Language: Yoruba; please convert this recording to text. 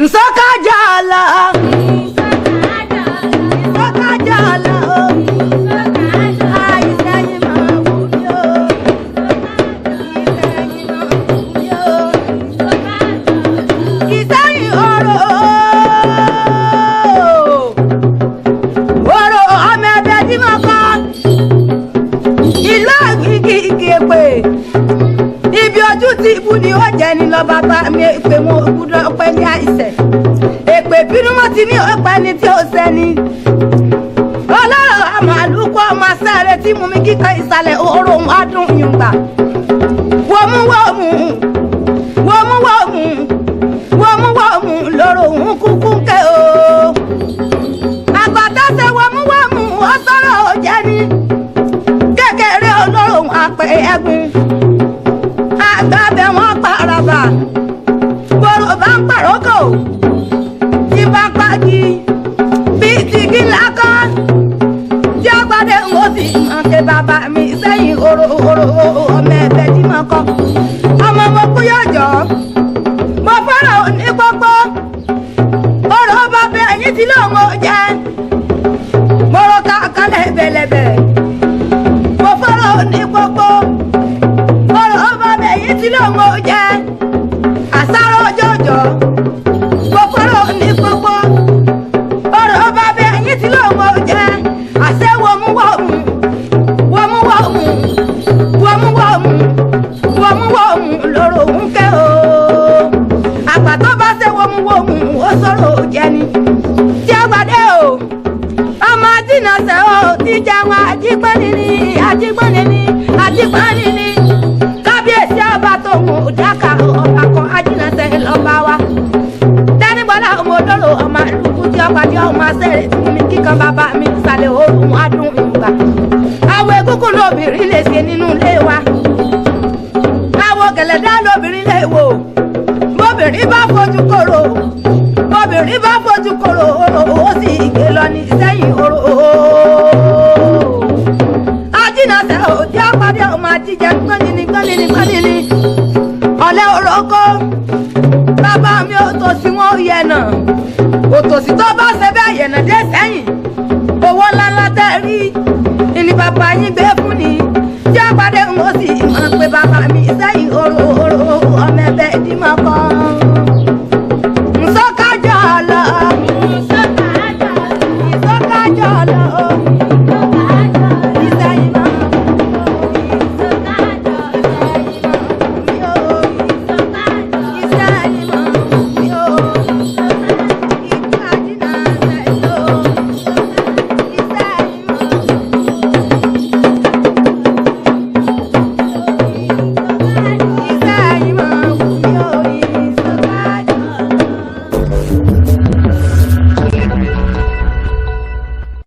Nsọ́kájàlá. Nsọ́kájàlá o. Àìsẹ́yìn máa wù mí o. Ìsẹ́yìn máa wù mí o. Ìsẹ́yìn oró. Oró ọmọ ẹbẹ̀ tí mo kọ́. Ìlú àgbìgì èpè. Ibi ojú ti ibú ni ó jẹ́ ní lọ bàbá mi èpè wọn ò gbúdọ̀ pẹ́ ní àìsẹ̀. Èpè bínú mọ́ ti ní ọ̀pẹ́ ni tí ó sẹ́ni. Ọlọ́rọ̀ àmàlùkọ́ ọmọ asẹ́rẹ́ tí mú mi kíkan ìsàlẹ̀ oró òun adùn yùngbà. Wòmú wòmú wòmú wòmú wòmú wòmú lóró òun kúkú ń ké o. Àgbàtà ṣe wòmú wòmú ó sọ̀rọ̀ ó jẹ́ ní. Kékeré olóró òun àpè ẹ̀gún. Àgbà bẹ̀ wọ́n paraba. Bòrò bá ń pàrókò. Tí bá ń pagi. Bí tìgí lákọ́. Tí ó gbadé ń ó sì mọ̀ ké bàbá mi sẹ́yìn oró oró ọmọ ẹ̀bẹ̀ tí mo kọ́. Ọmọ mo kú yọ̀jọ́. Mo fọ́rọ̀ ní pópó. Oró bàbá ẹ̀yìn tí lóun ò jẹ́. Mo ro kàkálẹ̀ bẹ̀lẹ̀bẹ̀. Mo fọ́rọ̀ ní pópó. Oró bàbá ẹ̀yìn tí lóun ò jẹ́. Àsáró jọ̀jọ̀. Mo fọ́rọ̀ ní pópó. Oró bàbá ẹ̀yìn tí lóun ò jẹ́. Àṣẹ wọ̀múwọ̀mù. Wọ̀múwọ̀mù. Wọ̀múwọ̀mù. Wọ̀múwọ̀mù lóró ń ké o. Àgbà tó bá ṣe wọ̀múwọ̀mù ó sọ̀rọ̀ jẹni. Tí ó gbàdé o, ọmọ ajínàṣẹ́ o ti jẹun ajígbọ́nni ní ajígbọ́nni ní ajígbọ́nni ní. Kábíyèsí ọba tóun ò dáka ọba kan ajínàṣẹ́ lọ́ba wa. Tẹ́nigbọ́lá ọmọ olóró ọmọ àlùkù tí ọba tí ọmọ asẹ́rẹ̀ tí mi kíkan bàbá mi ìsàlẹ̀ òórùn adùn ìgbà. Àwọn egúngún lóbìnrin lè ṣe nínú ilé wa. Àwọn gẹ̀lẹ́dá lóbìnrin lè wò. Bóbìnrin bá fojú kòrò. Bóbìnrin bá fojú kòrò orò ó sì gbé lọ ní sẹ́yìn orò. Ajínàṣẹ́ ò tí ó pàdé ọmọ ajíjẹ gbọ́nini gbọ́nini gbọ́nini. Ọ̀lẹ́ orókó. Bàbá mi ò tòsí wọn ò yẹ̀nà. Òtòsí tó bá ṣe bẹ́ẹ̀ yẹ̀nà dé sẹ́yìn. Owó ńláńlá tẹ́ rí. Ìní bàbá yín gbé fún ni. Tí ó pàdé ń ó sì mọ̀ pé bàbá mi sẹ́yìn oró oró ọmọ ẹgbẹ́ ìdímọ̀ kan.